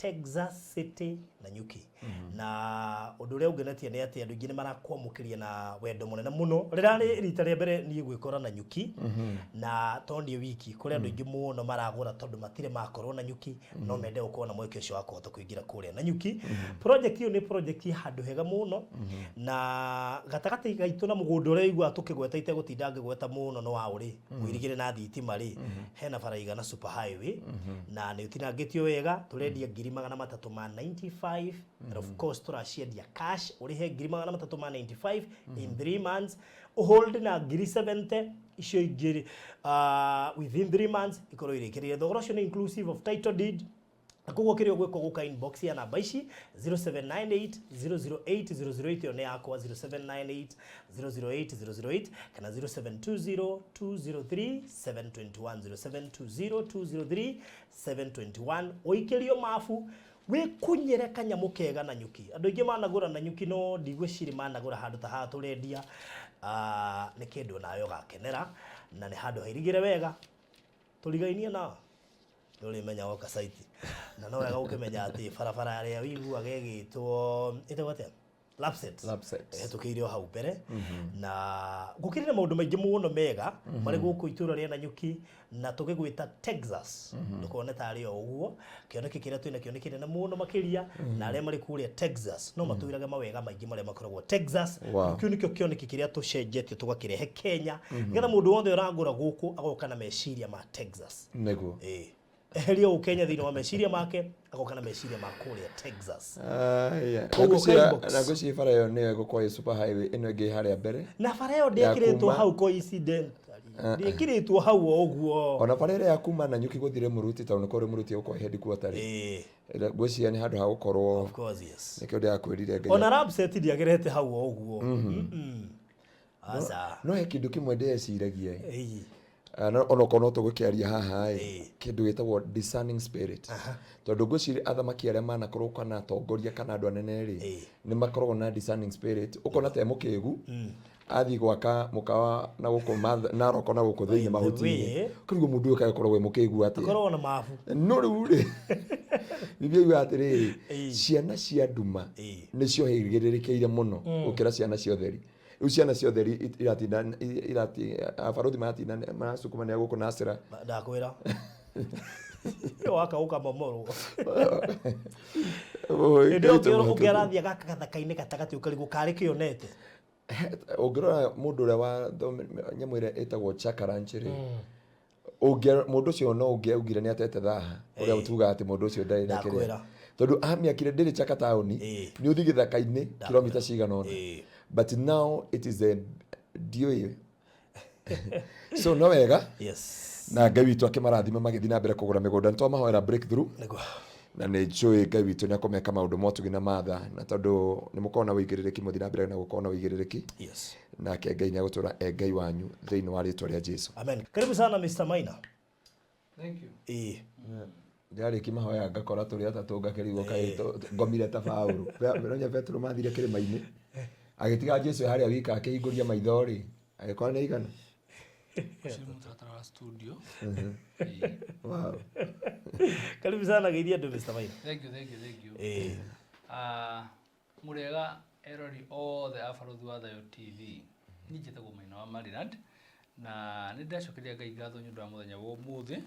Texas City Nanyuki. Na ũndũ ũrĩa ũngenetie nĩ atĩ andũ aingĩ nĩ marakwamũkĩria na wendo mũnene mũno. Rĩrarĩ rita rĩa mbere niĩ gwĩkora Nanyuki, na to niĩ wiki, kũrĩ andũ aingĩ mũno maragũra tondũ matirĩ makorwo Nanyuki, no mende gũkorwo na mweke ũcio wa kũhota kũingĩra kũrĩa Nanyuki. Project ĩyo nĩ project ya handũ hega mũno, na gatagatĩ gaitũ na mũgũnda ũrĩa ũiguaga tũkĩgweta itegũtinda ngĩgweta mũno nĩ wa ũrĩ ũirigĩre na thitima rĩ, hena bara igana super highway, na nĩ ũtinangĩtio wega. Tũrendia 395,000, and of course tũraciendia cash. Ũrĩhe 395,000 in 3 months, hold na 70,000 icio ingĩ within 3 months ikorwo irĩkĩrĩire. Thogora ũcio nĩ inclusive of title deed, na koguo kĩrĩa ũgwĩka, ũgũka inbox ya namba ici 0798 008 008. Ĩyo nĩ yakwa, 0798 008 008, kana 0720 203 721, 0720 203 721. Ũikĩrio mabu wĩkunyĩre kanyamũ kega Nanyuki. Andũ aingĩ managũra Nanyuki, no ndigwĩciri managũra handũ ta haha tũrendia. Nĩ kĩndũ nawe ũgakenera, na nĩ handũ hairigĩre wega tũrigainie na ndũrĩmenya woka site. Na no wega ũkĩmenya atĩ barabara ĩrĩa ũiguaga ĩgĩtwo, ĩtagwo atĩa, Lapset. Lapset. Ĩhetũkĩire o hau mbere, na gũkĩrĩ na maũndũ maingĩ mũno mega marĩ gũkũ itũra rĩa Nanyuki, na tũgĩgwĩta Texas ndũkone tarĩ o ũguo. Kĩoneki kĩrĩa twĩna kĩo nĩ kĩnene mũno makĩria, na arĩa marĩ kũrĩa Texas no matwĩrage mawega maingĩ marĩa makoragwo Texas. Kĩu nĩkĩo kĩoneki kĩrĩa tũcenjetie tũgakĩrehe Kenya, nĩgetha mũndũ wothe ũragũra gũkũ agoka na meciria ma Texas. Ĩĩ, eheria ũũ Kenya thĩinĩ wa meciria make, agoka na meciria ma kũrĩa Texas. Aya. Koguo inbox. Na ngwĩciria bara ĩyo nĩyo ĩgũkorwo ĩ super highway ĩno ĩngĩ harĩa mbere. Na bara ĩyo Ya ndĩekĩrĩtwo hau coincidentally, ndĩekĩrĩtwo hau o ũguo. Ona bara ĩrĩa ya kuma Nanyuki gũthiĩ Rĩmũruti, tondũ nĩ kũrĩ Rĩmũruti ĩgũkorwo headquarter rĩ. Ngwĩciria nĩ handũ ha gũkorwo. Of course, yes. Nĩkĩo ndĩrakwĩrire Ngai. Ona Lapset ndĩagerete hau o ũguo. Aca. No he kĩndũ kĩmwe ndĩreciragia ĩ. Ĩĩ. Onokorwo no tũgũkĩaria haha ĩ, kĩndũ gĩtagwo discerning spirit, tondũ ngwĩciria athamaki arĩa manakorwo kana atongoria kana andũ anene rĩ, nĩ makoragwo na discerning spirit. Ũkona ta e mũkĩgu athiĩ gwaka mũkawa na gũkũ Narok na gũkũ thĩinĩ By the mahuti-inĩ, way, kũrigwo mũndũ ũyũ kagĩkoragwo e mũkĩgu atĩa? Akoragwo na mabu. No rĩu rĩ, Biblia yugaga atĩrĩrĩ, ciana cia nduma nĩ ciohĩgĩrĩrĩkĩire mũno gũkĩra ciana cia ũtheri. Rĩu ciana cia ũtheri iratinda irati abaruthi maratinda maracukuma gũkũ Nasra. Ndakwĩra waka ũkamomorwo. Oi, Hĩndĩ ĩyo Ngai tũmũhote. ũngĩ arathiĩ gaka gathaka-inĩ gatagatĩ, ũkarigwo karĩ kĩonete. Ũngĩrora mũndũ ũrĩa wa nyamũ ĩrĩa ĩtagwo Chaka Ranch rĩ, mũndũ ũcio no ũngĩaugire nĩ atete thaha ũrĩa tugaga atĩ mũndũ ũcio ndarĩ na kĩrĩa, Ndakwĩra. tondũ amĩakire ndĩrĩ Chaka taũni, nĩ ũthiĩ gĩthaka-inĩ kilomita cigana ũna. But now it is a ndiũĩ, so no wega. Na Ngai witũ akĩmarathima magĩthiĩ na mbere kũgũra mĩgũnda. Nĩ twamahoera breakthrough. Nĩguo. Na nĩ njũĩ Ngai witũ nĩ akũmeka maũndũ motugi na matha, na tondũ nĩ mũkoragwo na ũigĩrĩrĩki, mũthiĩ na mbere na gũkorwo na ũigĩrĩrĩki, nake Ngai nĩ agũtũra e Ngai wanyu thĩinĩ wa rĩtwa rĩa Jesu. Amen. Karibu sana, Mr. Maina. Thank you. Ndĩrarĩkia mahoya ngakora tũrĩ atatũ, ngakĩrigwo kaĩ ngomire ta Paũlũ. Nonya Petero mathire kĩrĩma-inĩ, agĩtiga Jesu harĩa wika, akĩhingũria maitho rĩ, agĩkora nĩ aigana. Ũcio nĩ mũtaratara wa studio. Ĩĩ. Karibu sana, geithia andũ, Mr. Maina. Thank you, thank you, thank you. Ah, mũrĩega erori othe a Barũthi wa Thayũ TV. Niĩ njĩtagwo Maina wa Maryland, na nĩ ndĩracokeria Ngai ngatho nĩ ũndũ wa mũthenya wa ũmũthĩ,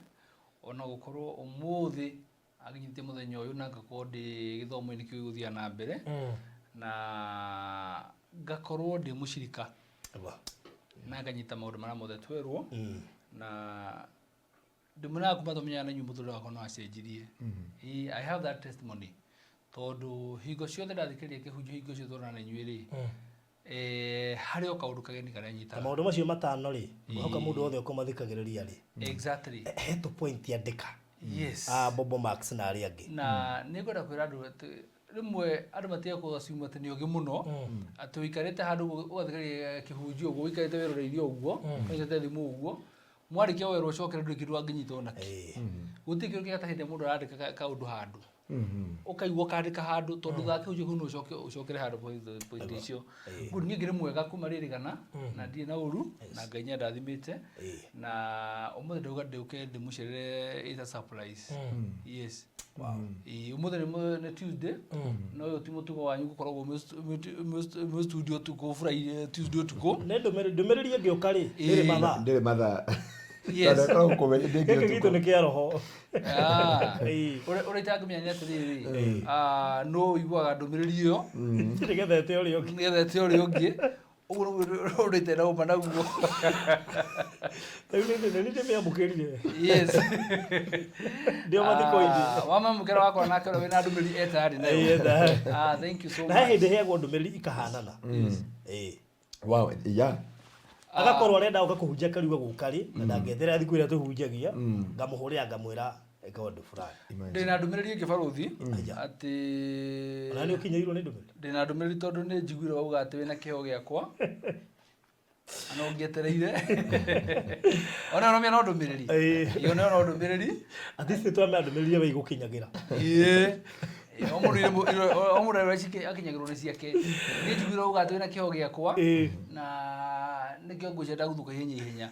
ona gũkorwo ũmũthĩ aginyĩtie mũthenya ũyũ na ngakorwo ndĩ gĩthomo-inĩ kĩu gĩgũthiĩ na mbere, na ngakorwo ndĩ mũcirika na nganyita maũndũ marĩa mothe twerwo, na ndĩmwĩraga kuma tũmenyana na inyuĩ mũtũrĩre wakwa no acenjirie. Ĩĩ, I have that testimony, tondũ hingo ciothe ndathikĩrĩria kĩhunjio, hingo ciothe tũrona na inyuĩ rĩ, harĩ o kaũndũ kageni karĩa Na nyitaga. Maũndũ macio matano rĩ, ngwĩhoka mũndũ wothe ũkũmathikagĩrĩria rĩ, he tũ point andĩka. Ah, Bobo Max na arĩa angĩ. Na nĩ ngwenda kwĩra andũ atĩ rĩmwe andũ matiga kũ assume atĩ nĩ ogĩ mũno, atĩ ũikarĩte handũ ũguo ũgathikĩrĩria kĩhunjio ũguo, ũikarĩte wĩroreire ũguo, ũnyitĩte thimũ ũguo, mwarĩkia werwo ũcokere, ndũrĩ kĩndũ angĩnyita onakĩ. Gũtirĩ kĩndũ kĩega ta hĩndĩ ĩrĩa mũndũ arandĩka kaũndũ handũ. Ũkaigua ũkandĩka handũ tondũ thutha wa kĩhunjio kĩu no ũcoke ũcokere handũ point icio. Good, niĩ ngĩrĩ mwega kuma rĩrĩgana na ndirĩ na ũru na Ngai nĩandathimĩte na ũmũthĩ ndauga ndĩũke ndĩmũcerere it's a surprise. Yes. Ĩĩ, ũmũthĩ nĩ Tuesday no ũyũ ti mũtugo wanyu gũkoragwo mwĩ studio ũtukũ Friday Tuesday ũtukũ. Nĩ ndũmĩrĩri ĩngĩũka rĩ, ndĩrĩ mathaa. Ndĩrĩ mathaa. Yes. Tondũ akoragwo kũmenya ndĩngĩ Gĩkĩ gitũ ũtukũ. nĩ kĩa roho. Ah. Ĩĩ. Ũrĩa itangĩmenya nĩ atĩrĩrĩ, ah, nũ ũiguaga ndũmĩrĩri ĩyo Nĩgetha ĩte ũrĩa ũngĩ. nĩgetha ĩte ũrĩa ũngĩ. Ũguo nĩguo ũndũ itenda ũma naguo. Rĩu nĩ ndĩmĩamũkĩrire. Yes. Ndĩ o mathiko-inĩ. Ah, wamamũkĩra wakora nake ũrĩa wĩna ndũmĩrĩri etayarĩ nayo. Ĩĩ, etayarĩ. Ah, thank you so Na he much. hĩndĩ heagwo ndũmĩrĩri ikahanana. Ĩĩ. Wow, yeah. Agakorwo arenda gũka kũhunjia kariuga gũka rĩ, na ndangĩeterera thikũ ĩrĩa tũhunjagia, ngamũhũrĩra ngamwĩra ĩka ũndũ fulani. Ndĩna ndũmĩrĩri ĩngĩ barũthi Aja. atĩ Ona nĩ ũkinyĩirwo nĩ ndũmĩrĩri? Ndĩna ndũmĩrĩri tondũ nĩ njiguire wauga atĩ wĩna kĩheo gĩakwa na no ngĩetereire. Ona no no ndũmĩrĩri. Ĩĩ. Ĩyo no no ndũmĩrĩri. At least nĩ twamenya ndũmĩrĩri ĩyo ĩgũkinyagĩra. Ĩĩ. O mũndũ o mũndũ irĩ akinyagĩrwo nĩ ciake. Niĩ njiguire wauga atĩ wĩna kĩheo gĩakwa Ĩĩ. na nĩkĩo ngwĩciria ndagũthũka ihenya ihenya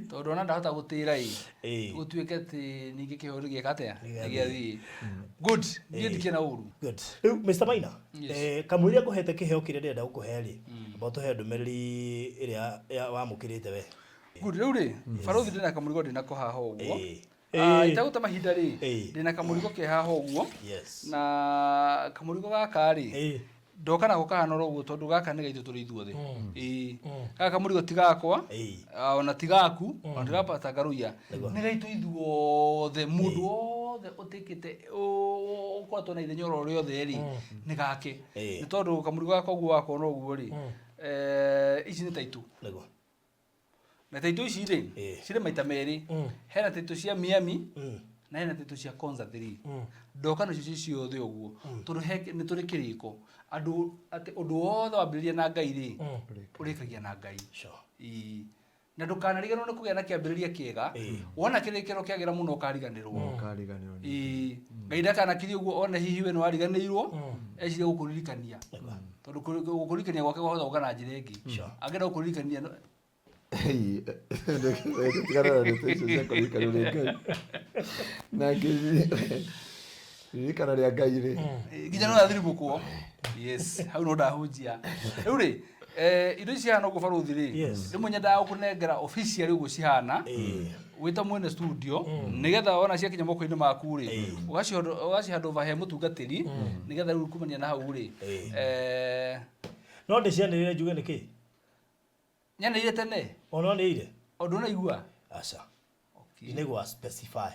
tondũ ona ndahota gũtĩra ĩ Ĩĩ. gũtuĩke atĩ ningĩ kĩheo nĩ gĩeka atĩa Nĩ nĩ gĩathiĩ. Good, niĩ ndikĩrĩ na ũru. Good. Rĩu Mr. Maina, Yes. kamũira ngũhete kĩheo kĩrĩa ndĩrenda gũkũhe rĩ, amba ũtũhe ndũmĩrĩri ĩrĩa wamũkĩrĩte we. Good, rĩu rĩ barũthi ndĩna kamũrigo ndĩnako haha ũguo. Ĩĩ. Ah, Ĩĩ. itagũte mahinda rĩ Ĩĩ. ndĩna kamũrigo ke haha ũguo Yes. na kamũrigo gaka rĩ Ĩĩ. ndoka nako kahana oro ũguo tondũ gaka nĩ gaitũ tũrĩ ithuothe. Ĩĩ. Gaka kamũrigo ti gakwa Ĩĩ. ona ti gaku ona ti ga Pastor Ngaruiya nĩ gaitũ ithuothe mũndũ wothe ũtĩkĩte ũkoretwo na ithenya oro rĩothe rĩ nĩ gake. Ĩĩ. Nĩ tondũ kamũrigo gaka ũguo wakona ũguo rĩ ici nĩ taitũ. Nĩguo. Na taitũ ici rĩ Ĩĩ. cirĩ maita merĩ. Hena taitũ cia Miami na hena taitũ cia Konza 3. Ndoka nacio ci ciothe ũguo tondũ he nĩ tũrĩ kĩrĩko andũ atĩ ũndũ wothe wambĩrĩria na Ngai rĩ ũrĩkagia na Ngai. Sure. Ĩĩ. Na ndũkanariganĩrwo nĩ kũgĩa na kĩambĩrĩria kĩega. Wona kĩrĩkĩrĩro kĩagĩra mũno ũkariganĩrwo. Ũkariganĩrwo nĩ. Ĩĩ. Ngai ndakanakirie ũguo one hihi we nĩ wariganĩirwo eciria gũkũririkania. Tondũ gũkũririkania gwake kwahota gũka na njĩra ĩngĩ. Angĩenda gũkũririkania Tigana na ndeto icio cia kũririkanwo nĩ Ngai. Na ririkana rĩa Ngai rĩ. Nginya no athiribũkwo. Yes, hau no ndahunjia. Rĩu rĩ indo ici cihana ũguo barũthi rĩ Yes. rĩmwe nyendaga gũkũnengera officially ũguo cihana wĩ ta mwene studio nĩgetha wona ciakinya moko-inĩ maku rĩ ũgacihandũva he mũtungatĩri nĩgetha rĩu kumania na hau rĩ No ndĩcianĩrĩre njuge nĩkĩ? Nyanĩrĩire tene. Ona nĩire? Ũndũ ũnaigua? Aca. Nĩguo specify.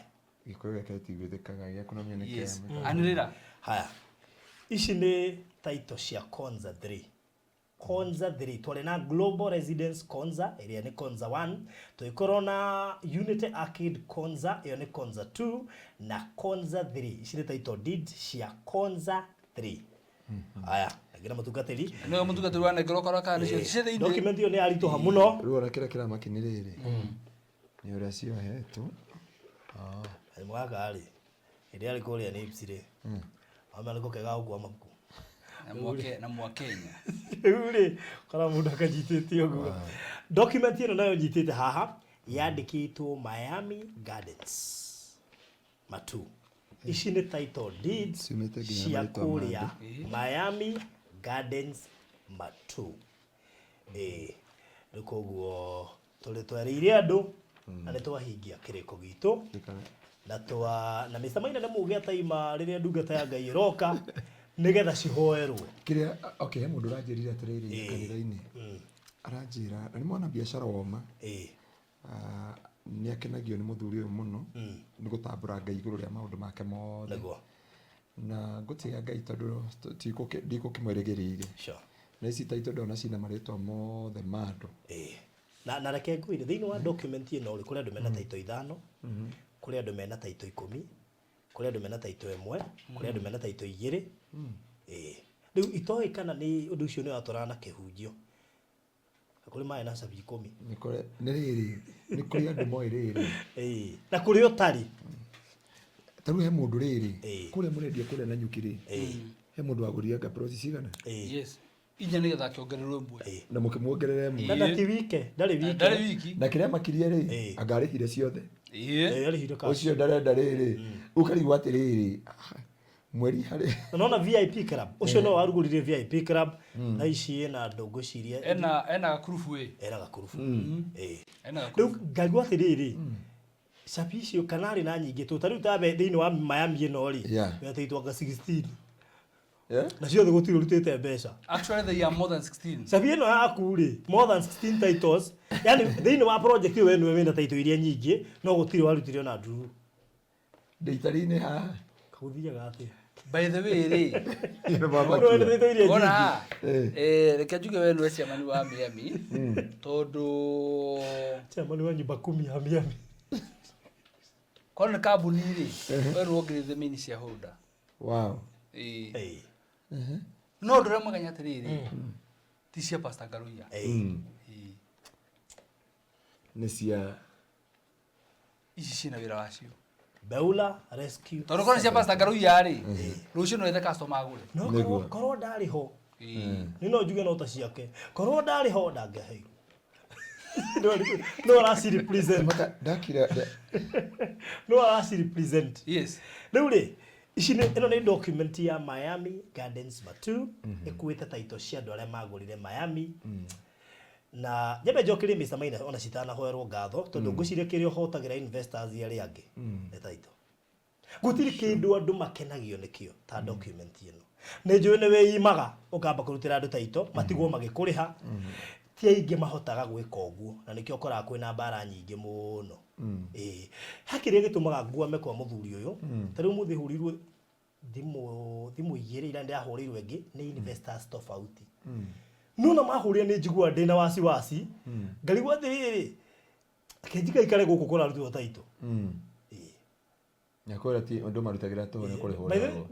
Gĩkũyũ gĩake gĩtigwĩtĩkaga gĩaku na mĩone Yes. kĩama. Anĩrĩra. Haya. Ici nĩ title cia Konza 3. Konza 3 twarĩ na Global Residence Konza ĩrĩa nĩ Konza 1, tũgĩkorwo na Unity Arcade Konza ĩyo nĩ Konza 2 na Konza 3. Ici nĩ title deed cia Konza 3. Haya, ngira mũtungatĩri. Nĩwe mũtungatĩri wanengerwo ũkarora kana nĩcio ciĩ thĩinĩ. Document ĩyo nĩ yaritũha mũno. Rĩu ona kĩrĩa kĩramaki nĩ rĩrĩ. Nĩ ũrĩa ciohetwo. Kanyamũ gaka rĩ, hĩndĩ ĩrĩa arĩ kũrĩa Nips rĩ, wamenya nĩko kega gũkua mabuku. Na mwa Kenya. Rĩu rĩ, ũkora mũndũ akanyitĩte ũguo. Document ĩno nayo nyitĩte haha, yandĩkĩtwo Miami Gardens. Matu. Ici nĩ title deeds Ciumĩte nginya cia marĩtwa ma kũrĩa Miami Gardens Matu. Ĩĩ. Rĩu koguo tũrĩ twerĩire andũ na nĩ twahingia kĩrĩko gitũ. Na twa na Mr. Maina nĩ muge ataima rĩrĩa ndungata ya Ngai ĩroka nĩgetha cihoerwo. Kĩrĩa okay, he mũndũ ũranjĩrire atĩrĩrĩ kanitha-inĩ. Aranjĩra na nĩ mwana biacara woma. Ĩĩ. Nĩ akenagio nĩ mũthuri ũyũ mũno nĩ gũtambũra Ngai igũrũ rĩa maũndũ make mothe. Nĩguo. Na ngũtiga Ngai tondũ ndikũkĩmwĩrĩgĩrĩire. Sure. Na ici taitũ ndona cina marĩtwa mothe ma andũ. Ĩĩ. Na reke ngwĩre thĩinĩ wa document ĩno rĩ, kũrĩ andũ mena taito 5, kũrĩ andũ mena taito 10, kũrĩ andũ mena taito 1, kũrĩ andũ mena taito 2. Ĩĩ. Rĩu itoĩ kana nĩ ũndũ ũcio nĩ watwarana na kĩhunjio. Kũrĩ maĩ na cabi 10. Nĩ kũrĩ nĩ rĩrĩ, nĩ kũrĩ andũ moĩ rĩrĩ. Ĩĩ. Na kũrĩ ũtarĩ. Ta rĩu he mũndũ rĩrĩ kũrĩa mũrendia kũrĩa Nanyuki rĩ, he mũndũ wagũrire anga ploti cigana? Yes, inya nĩgetha akĩongererwo ĩmwe. Na mũkĩmuongerera ĩmwe. Na ndati wike, ndarĩ wike. Ndarĩ wiki. Na kĩrĩa makirie rĩ, anga arĩhire ciothe. Arĩhire cash. Ũcio ndarenda rĩrĩ, ũkarigwo atĩrĩrĩ, ah, mweri harĩ Na nona VIP club ũcio no warugũririe VIP club thaa ici ĩna andũ ngwĩciria Ena gakurubu ĩ. Ena gakurubu. Ena Rĩu gakurubu. Ngarigwo atĩrĩrĩ, cabi icio kana arĩ na nyingĩ tũ ta rĩu tabe thĩinĩ wa Miami ĩno rĩ, wetĩtwo anga 16 na ciothe gũtirĩ ũrutĩte mbeca. Actually they are more than 16. Cabi ĩno yaku rĩ, more than 16 titles, yani thĩinĩ wa project ĩyo we nĩwe wĩna title iria nyingĩ, no gũtirĩ warutire ona ndururu. Ndĩitari-inĩ haha. Gũthiaga atĩa? By the way rĩ, Baba. No, wĩna title iria ona nyingĩ. haha, reke njuge we nĩwe chairman wa Miami tondũ Chairman wa nyumba kumi ya Miami. Korwo nĩ kambuni rĩ, we nĩwe wongereire the main shareholder. No ũndũ ũrĩa mwega nĩ atĩrĩrĩ, ti cia Pastor Ngaruiya. Nĩ cia Ici ciĩna wĩra wacio. Beula Rescue. Tondũ korwo nĩ cia Pastor Ngaruiya rĩ, rũciũ no wethe customer agũre. No korwo ndarĩ ho, nĩ no njuge no ta ciake. Korwo ndarĩ ho ndangĩaheirwo. No araci represent. Ndakira. No araci represent. Yes. Rĩu rĩ, ici nĩ ĩno nĩ document ya Miami Gardens Matu ĩkuĩte title cia andũ arĩa magũrire Miami. Na nyambe njokerie Mr. Maina ona citanahoerwo ngatho tondũ ngwĩciria kĩrĩa ũhotagĩra investors arĩa angĩ nĩ title. Gũtirĩ kĩndũ andũ makenagio nĩkĩo ta document ĩno. Nĩ njũĩ nĩ wĩimaga ũkamba kũrutĩra andũ title matigwo magĩkũrĩha. Ti aingĩ mahotaga gwĩka ũguo na nĩkĩo ũkoraga kwĩna mbara nyingĩ mũno. He kĩrĩa gĩtũmaga nguame kwa mũthuri ũyũ. Ta rĩu ũmũthĩ hũrĩirwo thimũ igĩrĩ ira ndĩrahũrĩirwo ĩngĩ nĩ investors tofauti. No na mahũrĩra nĩ njiguaga ndĩna wasiwasi. Ngarigwo atĩrĩrĩ, reke njikaikare gũkũ kũrarutwo title. Nyakwĩra ti ũndũ marutagĩra tũhũ nĩ kũrĩhwo. By the way,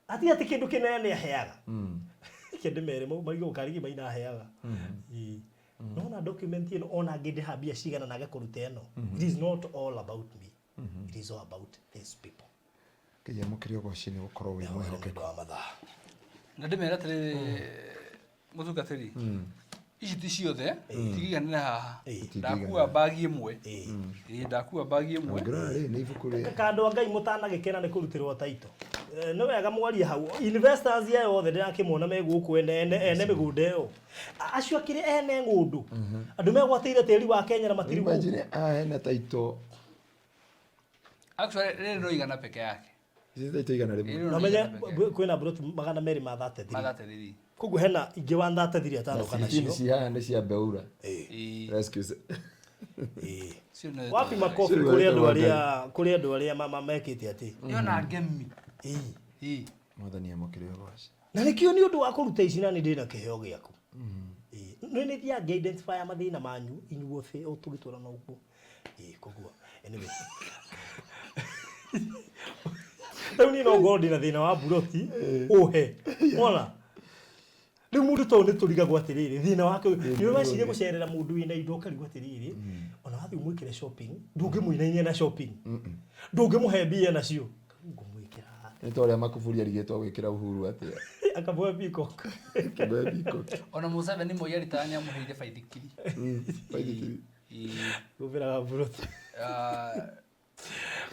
ati atĩ kĩndũ kĩnene aheaga. Reke ndĩmere marigwo karigi Maina aheaga. No na document ĩno ona ngĩndĩha mbia cigana na kũruta ĩno. It is not all about me. It is all about these people. Ngai amũkĩre ũgoci nĩ gũkorwo wĩ mwĩhokeku. Wa mathaa. Na ndĩmere atĩrĩrĩ, mũtungatĩri, ici ti ciothe, tigĩganĩre haha. Ndakua bagi ĩmwe. Ndakua bagi ĩmwe. Ũngĩrora rĩ, nĩ ibuku rĩ. Kandũ a Ngai mũtanagĩkena nĩ kũrutĩrwo title. Nĩ wega mwarie hau. Investors aya othe ndĩrakĩmona me gũkũ ene mĩgũnda ĩyo. Acio akĩrĩ ene ng'ũndũ. Andũ megwatĩire tĩri wa Kenya na matirĩ gũkũ. Imagine aya hena title. Actually, rĩrĩ no igana peke yake. Ici title igana rĩmwe. Rĩrĩ no Na menye igana peke yake. kwĩna broti 233. Ma 33. Koguo hena ingĩ 133 atanoka Na nacio. ci haha nĩ cia Beura. Rescue. Cio nĩ Wapi makobi Cio kũrĩ andũ nĩ arĩa kũrĩ andũ arĩa mekĩte atĩ. Yona ngemi. Mwathani amũkĩre ũgoci. Na nĩkĩo nĩ ũndũ wa kũruta ici na nĩ ndĩna kĩheo gĩaku. Nĩ nĩ thiaga ngĩ-identify mathĩna manyu inyuothe o tũgĩtwarana ũguo. Koguo anyway. Rĩu niĩ no ngorwo ndĩna thĩna wa mburoti ũhe. Wona? Rĩu mũndũ ta ũyũ nĩ tũrigagwo atĩrĩrĩ, thĩna wake ũyũ. Nĩ weciria gũcerera mũndũ wĩna indo ũkarigwo atĩrĩrĩ, ona wathiĩ ũmwĩkĩre shopping, ndũngĩmũinainia na shopping. Ndũngĩmũhe mbia nacio. Ngũmwĩkĩra atĩa? Nĩ ta ũrĩa Makufuri arigĩtwo gwĩkĩra Uhuru atĩa? Akamũhe peacock. Akĩmũhe peacock. Ona Museveni Moi aritaga nĩ amũheire baithikiri. Baithikiri. Gũbĩraga mburoti.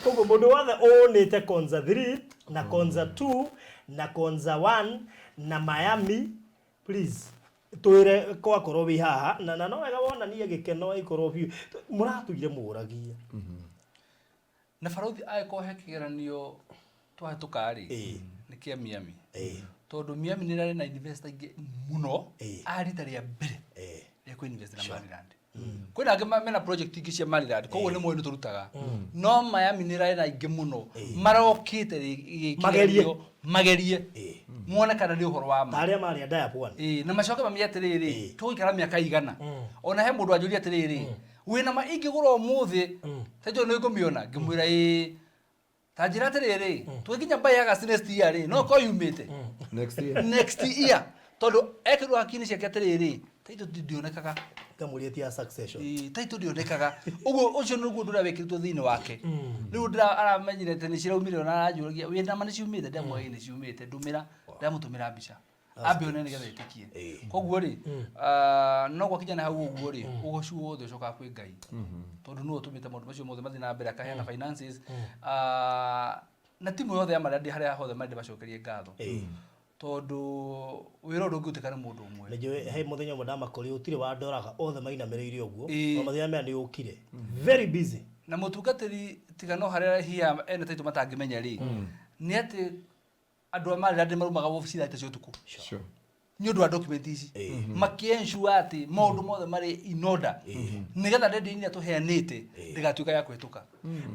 Koguo mũndũ wothe ũnĩte Konza 3 na Konza 2 na Konza 1 na Miami, please twĩre kwakorwo wĩ haha na no wega wonanie gĩkeno ĩkorwo biũ mũratũire mũragia. Na barothi angĩkorwo he kĩgeranio twahĩtũka rĩ, nĩ kĩa Miami. Tondũ Miami nĩ ĩrarĩ na investor aingĩ mũno a rita rĩa mbere rĩa kũ invest na Maryland. Kwĩna angĩ mena project ingĩ cia Maryland, koguo nĩ moĩ nĩ tũrutaga. No Miami nĩ ĩrarĩ na aingĩ mũno marokĩte Magerie. magerie muone kana nĩ ũhoro wa ma. Ta arĩa marĩ a Diap 1. Na macoke mamenye atĩrĩrĩ, tũgũikara mĩaka igana. Ona he mũndũ anjũria atĩrĩrĩ, wĩna ma ingĩgũra ũmũthĩ, ta njũĩ nĩ ngũmĩona, ngĩmwĩra ĩĩ. Ta njĩra atĩrĩrĩ, tũgĩkinya by August next year rĩ, no korwo yumĩte. Next year. Next year. Tondũ ekĩrwo hakiri ciake atĩrĩrĩ, ta indo ndionekaga. Ngamũria ti ya succession. Ĩĩ, title ndĩonekaga. Ũguo ũcio nĩguo ũndũ ũrĩa wĩkĩrĩtwo thĩinĩ wake. Rĩu ndĩra aramenyire atĩ nĩ ciraumire ona aranjũragia wĩna ma nĩ ciumĩte ndamwĩra ĩĩ nĩ ciumĩte ndũmĩra ndamũtũmĩra mbica. Ambe one nĩgetha etĩkie. Koguo rĩ, ah, no gwakinya na hau ũguo rĩ, ũgoci wothe ũcokaga kwĩ Ngai. Tondũ nĩwe ũtũmĩte maũndũ macio mothe mathiĩ na mbere akaheana finances. Ah, na timu yothe ya marĩa ndĩ harĩa hothe marĩ ndĩmacokerie ngatho. Tondũ wĩra ũyũ ndũngĩrutĩka nĩ mũndũ ũmwe. Nĩnjũĩ he mũthenya ũmwe ndamakorire gũtirĩ wandoraga othe mainamĩrĩire ũguo Ĩĩ. no mathenya maya nĩ ũkire very busy. Na mũtungatĩri tiga no harĩa hihi ene taitũ matangĩmenya rĩ, nĩ atĩ andũ a Maryland marumaga wabici thaa thita cia ũtukũ. Nĩ ũndũ wa document ici. Makĩ-ensure atĩ maũndũ mothe marĩ in order. Nĩgetha deadline ĩrĩa tũheanĩte ndĩgatuĩka ya kũhĩtũka.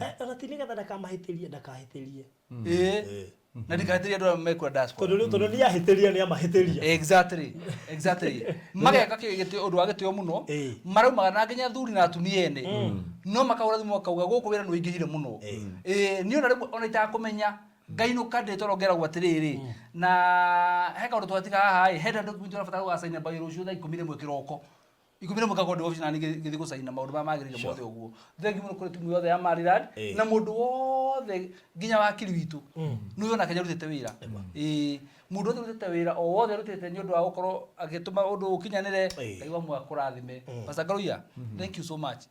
Eh, ona ti nĩgetha ndakamahĩtĩrie ndakahĩtĩrie. Ĩĩ. Na ndikahĩtĩrie andũ arĩa mekũra diaspora. Tondũ rĩu tondũ nĩ ahĩtĩria nĩ amahĩtĩria. Exactly. Exactly. Mageka ũndũ wa gĩtĩo mũno. Maraumaga na nginya athuri na atumia ene. No makahũra thimũ makauga gũkũ wĩra nĩ ũingĩhire mũno. Ĩĩ, niĩ ona rĩmwe ona itakũmenya ngainũka ndĩtoro ngeragwo atĩrĩrĩ na he kaũndũ twatiga haha ĩ hena document ũrabatara gũgacaina by rũciũ thaa 11 kĩroko. 11 ngakorwo ndĩ obici na niĩ ngĩthiĩ gũcaina maũndũ marĩa magĩrĩire mothe ũguo. Thengiũ mũno kũrĩ timu yothe ya Maryland na mũndũ wothe nginya wakiri witũ nĩ ũyũ onake nĩ arutĩte wĩra. Ĩĩ, mũndũ wothe ũrutĩte wĩra o wothe arutĩte nĩ ũndũ wa gũkorwo agĩtũma ũndũ ũyũ ũkinyanĩre, Ngai wa muoyo akũrathime. Pastor Ngaruiya, thank you so much.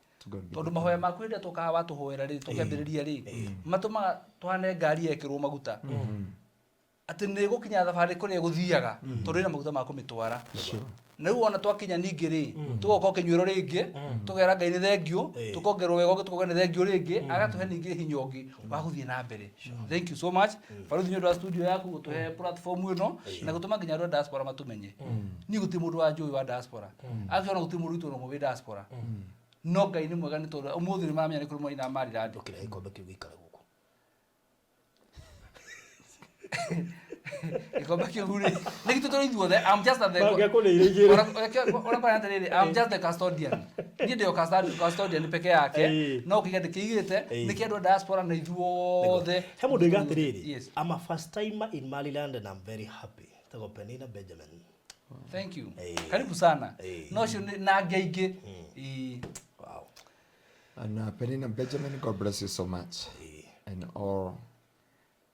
Tondũ mahoya maku hĩndĩ ĩrĩa twoka haha watũhoera rĩ, tũkĩambĩrĩria rĩ, matũmaga tũhane ngari yekĩrwo maguta. Atĩ nĩ ĩgũkinya thabarĩ kũrĩa ĩgũthiaga tondũ ĩna maguta ma kũmĩtwara. Na rĩu ona twakinya ningĩ rĩ, tũgoka kĩnyuĩro rĩngĩ, tũkera Ngai nĩ thengiũ, tũkongerwo wega ũngĩ tũkauga nĩ thengiũ rĩngĩ, agatũhe ningĩ hinya ũngĩ wa gũthiĩ na mbere. Thank you so much. Baruthi nĩ ũndũ wa studio yaku gũtũhe platform ĩno na gũtũma nginya andũ a diaspora matũmenye. Niĩ gũtirĩ mũndũ wanjũĩ wa diaspora. Actually ona gũtirĩ mũndũ witũ ona ũmwe wĩ diaspora. No Ngai nĩ mwega nĩ tondũ ũmũthĩ nĩ maramenya nĩ kũrĩ mwaina wa Maryland. Ndũkĩrehe gĩkombe kĩu gĩikare gũkũ. Gĩkombe kĩu rĩ, nĩ gitũ tũrĩ ithuothe. I'm just the Mangĩakũneire igĩrĩ. Ũrĩa kwara atĩrĩrĩ, I'm just the custodian. Niĩ ndĩ o custodian peke yake. No kĩga ndĩkĩigĩte, nĩ kĩa andũ a diaspora na ithuothe. He mũndũ oiga atĩrĩrĩ, Yes. I'm a first timer in Maryland and I'm very happy. Etagwo Penina Benjamin. Thank you. Karibu sana. No ũcio nĩ na angĩ aingĩ. Ĩĩ. Wow. And Penina Benjamin, God bless you so much. And all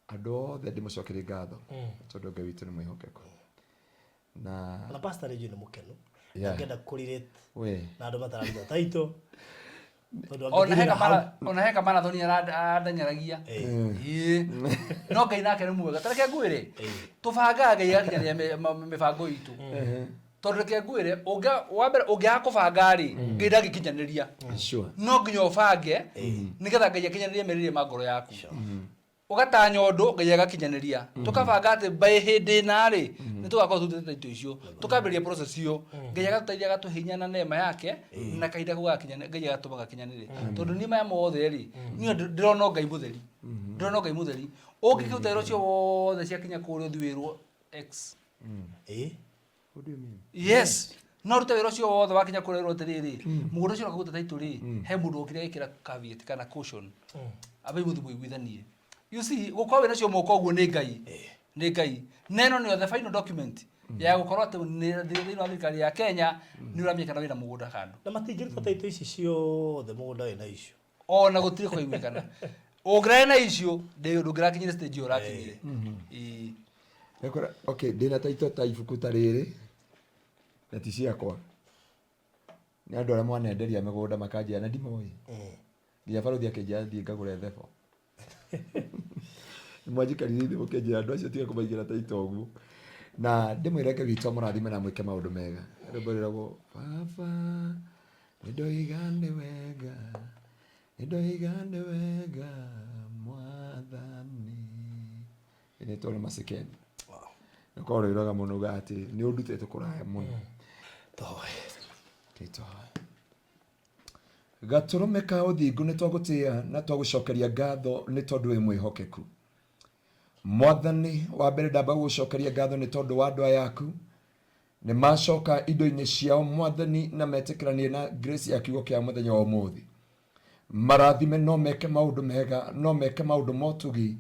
andũ othe ndĩmũcokerie ngatho tondũ Ngai witũ nĩ mwĩhokeku. Na Ona pastor nĩ njũĩ nĩ mũkenu. Yeah. Angĩenda kũrelate we na andũ matararuta title. Tondũ Ona angĩthirĩra heka hau. mara ona heka marathoni arandeng'eragia. Ĩĩ. No Ngai nake nĩ mwega. Ta reke ngwĩre. Tũbangaga Ngai agakinyanĩria mĩbango itũ. Tondũ reke ngwĩre, wa mbere ũngĩaga kũbanga rĩ, Ngai ndangĩkinyanĩria. No nginya ũbange nĩgetha Ngai akinyanĩrie merirĩria ma ngoro yaku. Ũgatanya ũndũ Ngai agakinyanĩria. Tũkabanga atĩ by hĩndĩ ĩna rĩ, nĩ tũgakorwo tũrutĩte indo icio. Tũkambĩrĩria process ĩyo. Ngai agatũteithia agatũhe hinya na neema yake na kahinda kau gakinya Ngai agatũma gakinyanĩre. Tondũ niĩ maya mothe rĩ, niĩ ndĩrona o Ngai mũtheri. Ndĩrona o Ngai mũtheri. Ũngĩkĩruta wĩra ũcio wothe ciakinya kũrĩa ũthiĩ wĩrwo X. What do you mean? Yes. No rute wĩra ũcio wothe wakinya kũrĩa wĩrwo atĩrĩrĩ, mũgũnda ũcio ũrakũruta title rĩ, he mũndũ wokire agĩkĩra caveat kana caution. Ambe mũthiĩ mũiguithanie. You see, gũkorwo wĩna cio moko ũguo nĩ Ngai. Nĩ Ngai. Na ĩno nĩyo the final document ya gũkorwo atĩ nĩ thĩinĩ wa thirikari ya Kenya nĩ ũramenyekana wĩna mũgũnda handũ. Na matingĩruta title ici ciothe mũgũnda wĩna icio. Ona gũtirĩ kũiguĩkana. Ũngĩrarĩ na icio, ndũngĩrakinyire stage ĩyo ũrakinyire. Ĩĩ. Ndakora, okay, ndĩna taito ta ibuku ta rĩrĩ na ti ciakwa. Nĩ andũ arĩa mwanenderia mĩgũnda makanjĩra na ndimoĩ. Nginya barothi akĩnjĩra thiĩ ngagũre thebo. Mwanjikarire thĩ mũkĩnjĩra andũ acio tiga kũmaigĩra taito ũguo. Na ndĩmwĩre Ngai witũ amũrathime na amwĩke maũndũ mega. Rwĩmbo rwĩragwo baba nĩndoiga nĩ wega, nĩndoiga nĩ wega mwathani. Ĩnĩtwo nĩ Masekeni. Nĩkorwo rwĩraga mũno ugaga atĩ nĩ ũndutĩte kũraya mũno. Tũhoe. Tũhoe. Gatũrũme ka ũthingu nĩ twagũtĩĩa na twagũcokeria ngatho nĩ tondũ wĩ mwĩhokeku. Mwathani, wa mbere ndamba gũgũcokeria ngatho nĩ tondũ wa andũ aya aku. Nĩ macoka indo-inĩ ciao Mwathani na metĩkĩranie na grace ya kiugo kĩa mũthenya wa ũmũthĩ. Marathime no meke maũndũ mega, no meke maũndũ ma ũtugi,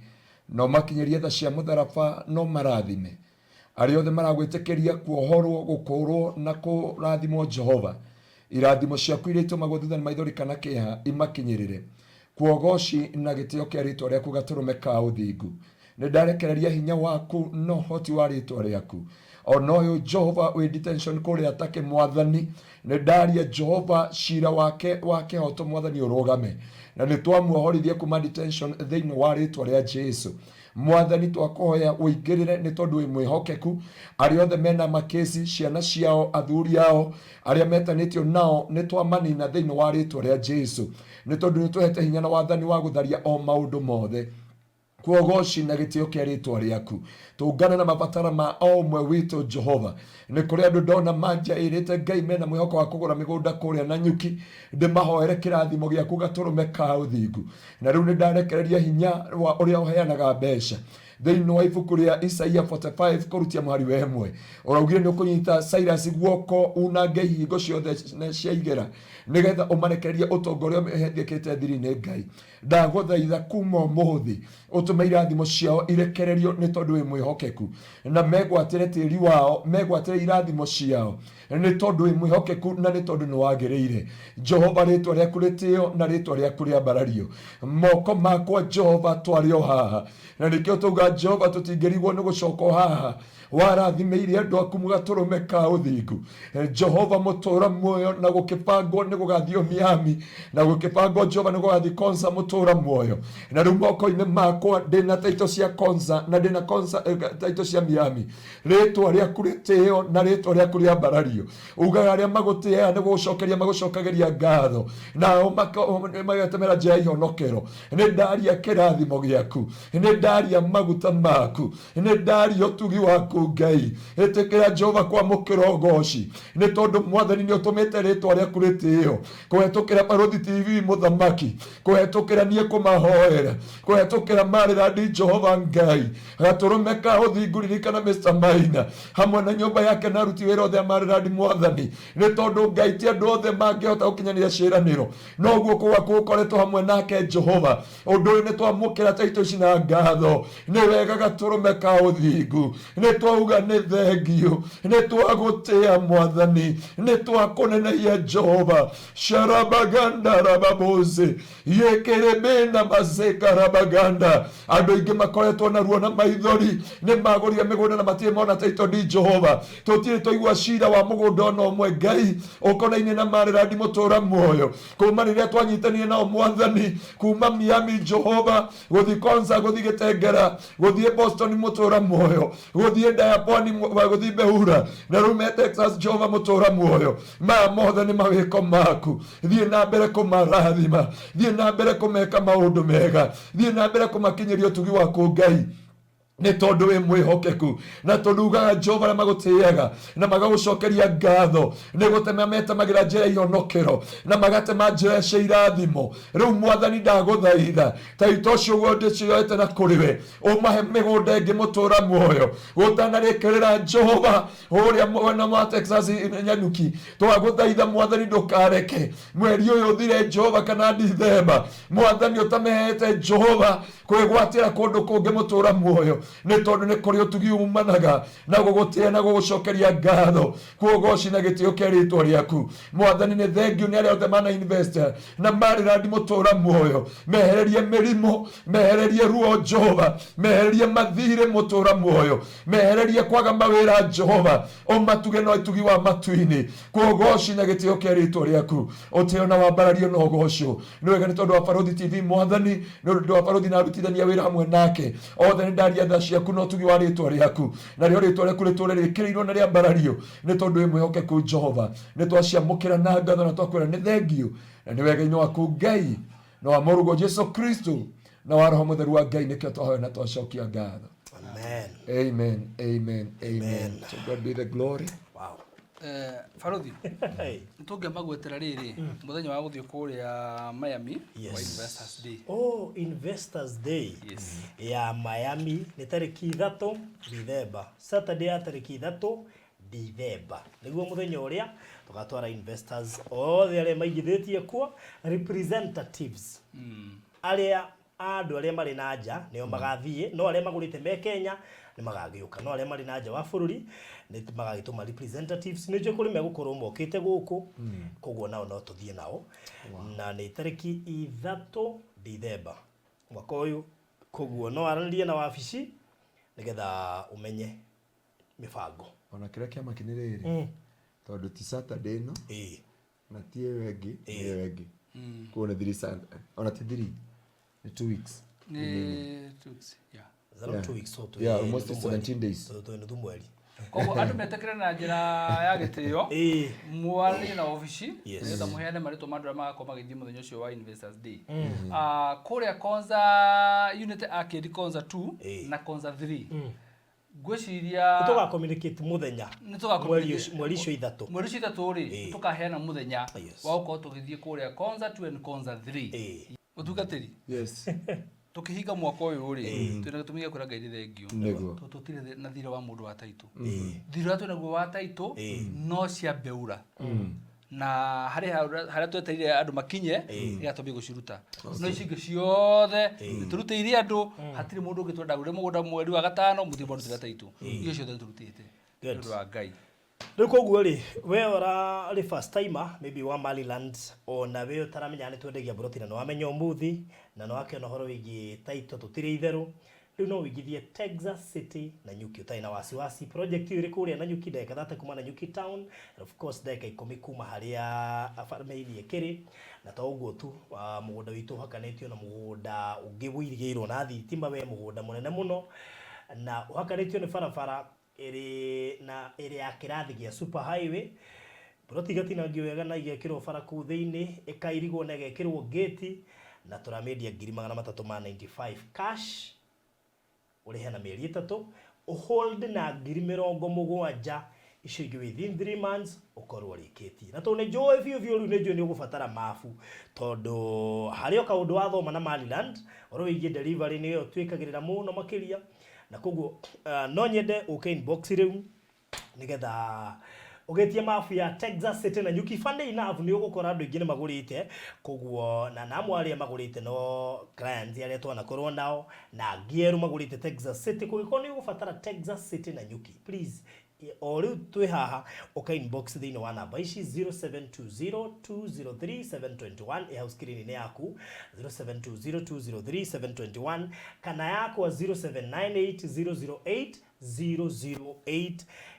no makinyĩrie tha cia mũtharaba, no marathime. Arĩa othe maragwĩtĩkĩria kuohorwo, gũkũrwo na kũrathimwo Jehova. Irathimo ciaku iria itũmagwo thutha nĩ maithori kana kĩeha imakinyĩrĩre. Kuogoci na gĩtĩo kĩa rĩtwa rĩaku gatũrũme ka ũthingu. Nĩ ndarekereria hinya waku na ũhoti wa rĩtwa rĩaku. Ona ũyũ Jehova wĩ detention kũrĩa Turkey Mwathani, nĩ ndaria Jehova cira wake wa kĩhoto Mwathani ũrũgame. Na nĩ twamuohorithia kuma detention thĩinĩ wa rĩtwa rĩa Jesu. Mwathani twakũhoya ũingĩrĩre nĩ tondũ wĩ mwĩhokeku. Arĩa othe mena makĩci, ciana ciao, athuri ao, arĩa metanĩtio nao, nĩ twamanina thĩinĩ wa rĩtwa rĩa Jesu. Nĩ tondũ nĩ tũhete hinya na wathani wa gũtharia o maũndũ mothe. Kuogoci na gĩtĩo kĩa rĩtwa rĩaku. Tũngana na mabatara ma o ũmwe witũ Jehova. Nĩ kũrĩ andũ ndona manjaĩrĩte Ngai mena mwĩhoko wa kũgũra mĩgũnda kũrĩa Nanyuki, ndĩmahoere kĩrathimo gĩaku gatũrũme ka ũthingu. Na rĩu nĩ ndarekereria hinya wa ũrĩa ũheanaga mbeca. Thĩinĩ wa ibuku rĩa Isaia 45 kũrutia mũhari wa ĩmwe, ũraugire nĩ ũkũnyita Cyrus guoko unange ihingo ciothe cia igera nĩgetha ũmarekererie ũtonga ũrĩa ũhethĩkĩte thiri-inĩ Ngai. Ndagũthaitha kuma ũmũthĩ ũtũme irathimo ciao irekererio nĩ tondũ wĩ mwĩhokeku, na megwatĩre tĩri wao, megwatĩre irathimo ciao nĩ tondũ wĩ mwĩhokeku na nĩ tondũ nĩ wagĩrĩire. Jehova, rĩtwa rĩaku rĩtĩo na rĩtwa rĩaku rĩambarario. Moko makwa Jehova twarĩ o haha, na nĩkĩo tauga Jehova tũtingĩrigwo nĩ gũcoka o haha. Warathimĩire andũ aku gatũrũme ka ũthingu. Jehova mũtũra muoyo, na gũkĩbangwo nĩ gũgathiĩ Miami, na gũkĩbangwo Jehova nĩ gũgathiĩ Konza mũtũra muoyo. Na rĩu moko-inĩ makwa ndĩna taito cia Konza na ndĩna Konza, taito cia Miami. Rĩtwa rĩaku rĩtĩo na rĩtwa rĩaku rĩambarario. Ugaga arĩa magũtĩaga nĩ gũgũcokeria magũcokagĩria ngatho, nao magetemera njĩra ya ihonokero. Nĩ ndaria kĩrathimo gĩaku, nĩ ndaria maguta maku, nĩ ndaria ũtugi waku Ngai. Ĩtĩkĩra Jehova kwamũkĩra ũgoci, nĩ tondũ Mwathani nĩ ũtũmĩte rĩtwa rĩaku rĩtĩo kũhetũkĩra Barũthi TV mũthamaki, kũhetũkĩra niĩ kũmahoera, kũhetũkĩra Marĩrandi Jehova Ngai. Gatũrũme ka ũthingu ririkana Mr. Maina hamwe na nyũmba yake na aruti wĩra othe a Marĩrandi Mwathani, nĩ tondũ Ngai ti andũ othe mangĩhota gũkinyanĩria ciĩranĩro, no guoko gwaku gũkoretwo hamwe nake Jehova. Ũndũ ũyũ nĩ twamũkĩra taito ici na ngatho. Nĩ wega gatũrũme ka ũthingu, nĩ twauga nĩ thengiũ, nĩ twagũtĩa Mwathani, nĩ twakũnenehia Jehova. Sharabaganda rababoze yekerebena mazeka rabaganda. Andũ aingĩ makoretwo na ruo na maithori, nĩ magũrire mĩgũnda na matirĩ mona taito di Jehova. Tũtirĩ twaigua cira wa mũgũnda ona ũmwe Ngai ũkonainie na Marĩrandi mũtũra muoyo. Kuma rĩrĩa twanyitanire nao Mwathani, kuma Miami Jehova, gũthiĩ Konza, gũthiĩ Gĩtengera, gũthiĩ Boston mũtũra muoyo, gũthiĩ Diaponi, gũthiĩ Beura, na rĩu me Texas Jehova mũtũra muoyo. Maya mothe nĩ mawĩko maku. Thiĩ na mbere kũmarathima, thiĩ na mbere kũmeka maũndũ mega, thiĩ na mbere kũmakinyĩria ũtugi waku Ngai, nĩ tondũ wĩ mwĩhokeku. Na tondũ ugaga Jehova arĩa magũtĩaga na magagũcokeria ngatho, nĩ gũtema metemagĩra njĩra ihonokero na magatema njĩra cia irathimo. Rĩu Mwathani ndagũthaitha ta ito ũcio ũguo ndĩcioete na kũrĩ we, ũmahe mĩgũnda ĩngĩ mũtũra muoyo gũtanarĩkĩrĩra Jehova ũrĩa mwena wa Texas Nanyuki. Twagũthaitha Mwathani ndũkareke mweri ũyũ ũthire Jehova kana Dithemba, Mwathani ũtamehete Jehova kwĩgwatĩra kũndũ kũngĩ mũtũra muoyo, nĩ tondũ nĩ kũrĩ ũtugi umanaga na gũgũtĩa na gũgũcokeria ngatho. Kuogoci na gĩtĩo kĩa rĩtwa rĩaku Mwathani. Nĩ thengiũ nĩ arĩa othe mana invest na Marĩrandi mũtũra muoyo. Mehererie mĩrimũ, mehererie ruo Jehova, mehererie mathirĩ mũtũra muoyo, mehererie kwaga mawĩra Jehova, ũmatuge na ũtugi wa matu-inĩ. Kuogoci na gĩtĩo kĩa rĩtwa rĩaku, ũtĩo na wambarario na ũgocwo. Nĩ wega nĩ tondũ wa Barũthi TV Mwathani, nĩ ũndũ wa Barũthi na arutithania wĩra hamwe nake othe, nĩ ndaria tha ciaku na ũtugi wa rĩtwa rĩaku, narĩo rĩtwa rĩaku rĩtũre rĩkĩrĩirwo na rĩambarario, nĩ tondũ wĩ mwĩhokeku Jehova. Nĩ twaciamũkĩra na ngatho na twakwĩra nĩ thengiũ, na nĩ wega-inĩ waku Ngai na wa mũrũguo Jesu Kristo na wa Roho Mũtheru wa Ngai nĩkĩo twahoya na twacokia ngatho. Amen. Amen, amen, amen. Amen. To God be the glory. Wow. Barothi, Hey. nĩtũngĩamba gwetera rĩrĩ mũthenya wa gũthiĩ kũrĩa Miami Yes. wa Investors Day. Oh, Investors Day. Yes. Ya Miami nĩ tarĩki 3 Dithemba. Saturday ya tarĩki 3 Dithemba. Nĩguo mũthenya ũrĩa tũgatwara investors othe arĩa maigithĩtie kuo, representatives. Arĩa andũ arĩa marĩ na nja nĩo magathiĩ, no arĩa magũrĩte me Kenya Nĩ magagĩũka, no arĩa marĩ na nja wa bũrũri nĩ magagĩtũma representatives. Nĩ njũĩ kũrĩ megũkorwo mokĩte gũkũ, koguo nao no tũthiĩ nao. Na nĩ tarĩki 3 Dithemba mwaka ũyũ, koguo no aranĩrie na wabici nĩgetha ũmenye mĩbango. Ona kĩrĩa kĩamaki nĩ rĩrĩ, tondũ ti Saturday ĩno na ti ĩyo ĩngĩ, nĩ ĩyo ĩngĩ, koguo nĩ three Sunday, ona ti three, nĩ 2 weeks. Nĩ 2 weeks, yeah. Zero 2 weeks, so twĩ Yeah, almost nuthu mweri. 17 days. So twĩ nuthu mweri. Koguo andũ metĩkĩre na njĩra ya gĩtĩo, mwarie na obici nĩgetha mũheane marĩtwa ma andũ arĩa magakorwo magĩthiĩ mũthenya ũcio wa Investors Day. Ah, kũrĩa Konza Unity Arcade, Konza 2 na Konza 3, ngwĩciria Nĩ tũga communicate mũthenya. Nĩ tũga mweri mweri icio 3. Mweri ũcio 3 rĩ, tũkaheana mũthenya wa gũkorwo tũgĩthiĩ kũrĩa Konza 2 and Konza 3. Ũtungatĩri, tũkĩhinga mwaka ũyũ rĩ, twĩna gĩtũmi gĩa kwĩra Ngai nĩ thengio, tondũ tũtirĩ na thirĩ wa mũndũ wa taitũ. Thirĩ ũrĩa twĩnaguo wa taitũ no cia mbeura, na harĩ harĩa twetereire andũ makinye nĩgetha twambie gũciruta, no ici ingĩ ciothe nĩ tũrutĩire andũ. Hatirĩ mũndũ ũngĩ twenda gũre mũgũnda mweri wa gatano mũtirĩ mwarutĩra taitũ. Icio ciothe nĩ tũrutĩte nĩ ũndũ wa Ngai. Rĩu koguo rĩ, we ũrarĩ first timer maybe wa Maryland, ona we ũtaramenya nĩ twendagia mburoti na nĩ wamenya ũmũthĩ na nĩ wakĩona ũhoro wĩgiĩ title, tũtirĩ itherũ. Rĩu no ũigithie Texas City Nanyuki ũtarĩ na wasiwasi. Project ĩyo ĩrĩ kũrĩa Nanyuki, ndagĩka 30 kuma Nanyuki town, and of course ndagĩka 10 kuma harĩa Farmairia ĩkĩrĩ. Na to ũguo tu, mũgũnda witũ ũhakanĩtio na mũgũnda ũngĩ ũirigĩirwo na thitima, we mũgũnda mũnene mũno, na ũhakanĩtio nĩ barabara ĩrĩ na ĩrĩ ya kĩrathi gĩa super highway. Broti igatinangio wega na igekĩrwo bara kũu thĩinĩ, ĩkairigwo na ĩgekĩrwo gate, na tũramĩendia ngiri 395 cash, ũrĩhe na mĩeri 3, ũhold na ngiri 70 icio ingĩ within 3 months ũkorwo ũrĩkĩtie. Na tondũ nĩ njũĩ biũ biũ, rĩu nĩ njũĩ nĩ ũgũbatara mabu, tondũ harĩ o kaũndũ wathoma na Maryland ũhoro wĩgiĩ delivery nĩyo twĩkagĩrĩra mũno makĩria. Na koguo no nyende ũke inbox rĩu nigetha ũgĩtie mabu ya Texas City Nanyuki. Funny enough, nĩ ũgũkora andũ aingĩ nĩ magũrĩte, koguo na amwe arĩa magũrĩte no clients arĩa twanakorwo nao, na angĩ erũ magũrĩte Texas City. Kũngĩkorwo nĩ ũgũbatara Texas City Nanyuki, please, o rĩu twĩ haha, ũka inbox thĩinĩ wa namba ici: 0720203721, ĩ hau screen-inĩ yaku, 0720203721, kana yakwa 0798008008,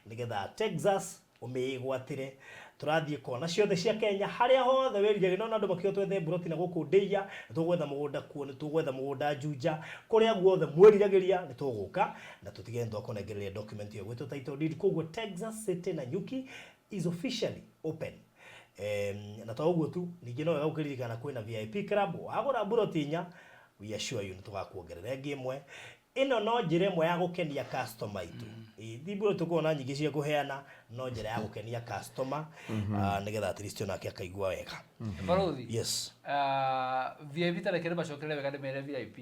nĩgetha Texas ũmĩgwatĩre. Tũrathiĩ kona ciothe cia Kenya, harĩa hothe wĩriragĩria. No andũ makĩo twethe mburoti na gũkũ Ndeiya, nĩ tũgwetha mũgũnda kuo, nĩ tũgwetha mũgũnda Juja, kũrĩa guothe mwĩriragĩria nĩ tũgũka na tũtige nĩ twakũnengereria document ĩyo gwĩtwo title deed. Koguo Texas City Nanyuki is officially open. Na to ũguo tu, ningĩ no wega gũkĩririkana kwĩna VIP club. Wagũra mburoti 4, we assure you nĩ tũgakuongerera ĩngĩ ĩmwe. Ĩno no njĩra ĩmwe ya gũkenia customer itũ. Ti mburoti tũkoragwo na nyingĩ cia kũheana, no njĩra ya gũkenia customer, nĩgetha at least onake akaigua wega. Barothi. Yes. VIP, tareke nĩ wega ndĩmere VIP,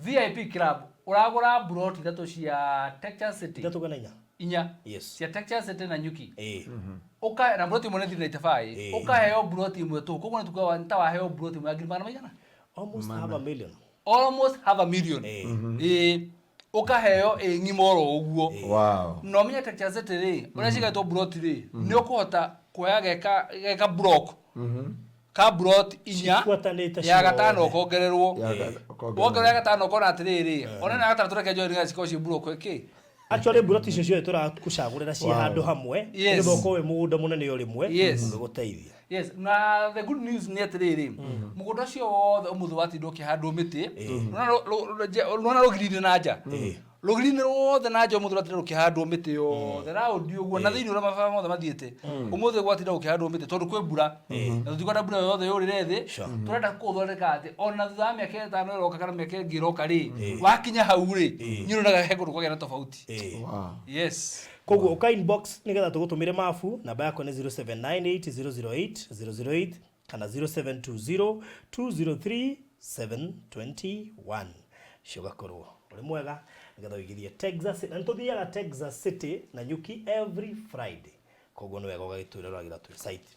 VIP club, ũragũra mburoti 3 cia Texas City. 3 kana 4. 4. Yes. Cia Texas City Nanyuki. Ĩĩ. Ũka na mburoti ĩmwe nĩ 395, ũkaheo mburoti ĩmwe tu, koguo nĩ tukuga ta waheo mburoti ĩmwe ya ngiri magana maigana? Almost half a million. Almost half a million. Ĩĩ, ũkaheo ĩ ng'ima oro ũguo. Na ũmenye Texas City rĩ, ũrĩa cigetwo mburoti rĩ, nĩ ũkũhota kuoya geka block ka mburoti 4, Cibuatanĩte ya gatano ciothe. ũkongererwo. Ũkongererwo. Wongerera ya gatano ũkona atĩrĩrĩ, ona na ya gatandatũ reke njoe nĩgetha cikorwo ciĩ block ĩkĩ. Actually, mburoti icio ciothe tũrakũcagũrĩra ciĩ handũ hamwe, nĩgetha ũkorwo wĩ mũgũnda mũnene o rĩmwe, ũgĩgũteithia. Yes, na the good news nĩ atĩrĩrĩ, mũgũnda ũcio wothe ũmũthĩ watinda ũkĩhandwo mĩtĩ. Nĩwona rũgiri-inĩ na nja, rũgiri-inĩ ruothe na nja, ũmũthĩ rwatinda rũkĩhandwo mĩtĩ yothe raundi ũguo, na thĩinĩ ũrĩa mababa mothe mathiĩte, ũmũthĩ gwatinda gũkĩhandwo mĩtĩ tondũ kwĩ mbura, na tũtikwenda mbura yothe yũrĩre thĩ. Tũrenda kũthondeka atĩ ona thutha wa mĩaka 5 ĩroka kana mĩaka ĩngĩ ĩroka rĩ, wakinya hau rĩ, nĩ ũronaga he kũndũ kwagĩa na tofauti. Yes. Koguo ũka inbox nĩgetha tũgũtũmĩre mabu. Namba yakwa nĩ 0798 008 008 kana 0720 203 721. Cio ũgakorwo ũrĩ mwega nĩgetha ũigithie Texas. Na nĩ tũthiaga Texas City Nanyuki every Friday, koguo nĩ wega ũgagĩtwĩra ũragĩra twĩ site.